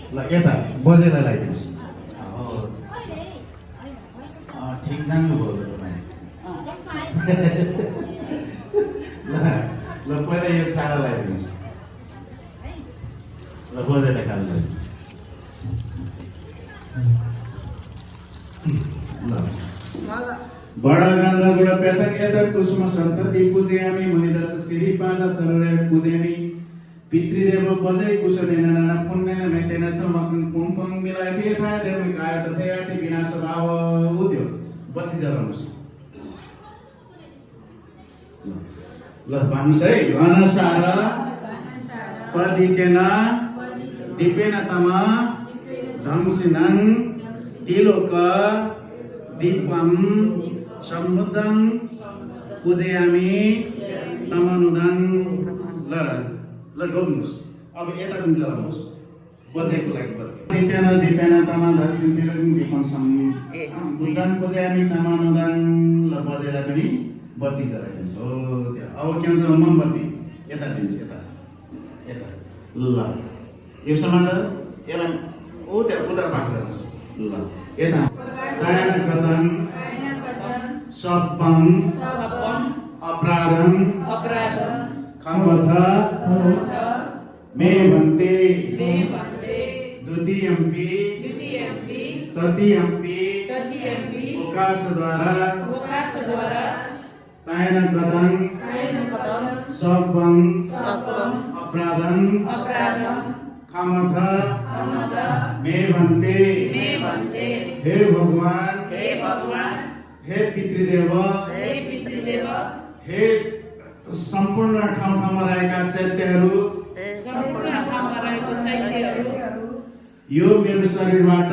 ल यता बजेर लगाइदिनुहोस् ठिक जानुभयो ल पहिला यो खाना लगाइदिनुहोस् ल बजेर खाना ल बडगन्ध गुण पेतक एतक कुसुम सन्तति पूजयामि मुनिदश सिरिपाद सरोरे पूजयामि पितृदेव बजै कुशलेन नाना पुण्येन मेतेन च मकं पुंपं मिलायति यथा देवकाय तथयाति विनाश भाव उद्यो बत्ती जलाउनुस् ल भन्नुस् है घनसार पदितेन दीपेन तम ढंसिनं तिलोक दीपम समुद्रं पूजयामि तमनुदं ल ढोक्नुहोस् अब यता पनि जलाउनुहोस् बजेको लागि दीपेन दीपेन तम ढंसिनं दीपम समुद्रं पूजयामि तमनुदं ल बजेर पनि बत्ती जलाइदिनुहोस् हो त्यो अब के हुन्छ मोमबत्ती यता दिनुहोस् यता यता ल यो समाचार यसलाई ओ त्यहाँ उता भाग जानुहोस् ल यता दायना कथन सपं अपराधं खमथ मे भन्ते द्वितीयंपि तृतीयंपि ओकाशद्वारा दायना कथन सपं अपराधं खमथ मे भन्ते हे भगवान हे पितृदेव हे सम्पूर्ण ठाउँमा रहेका चैत्यहरू यो मेरो शरीरबाट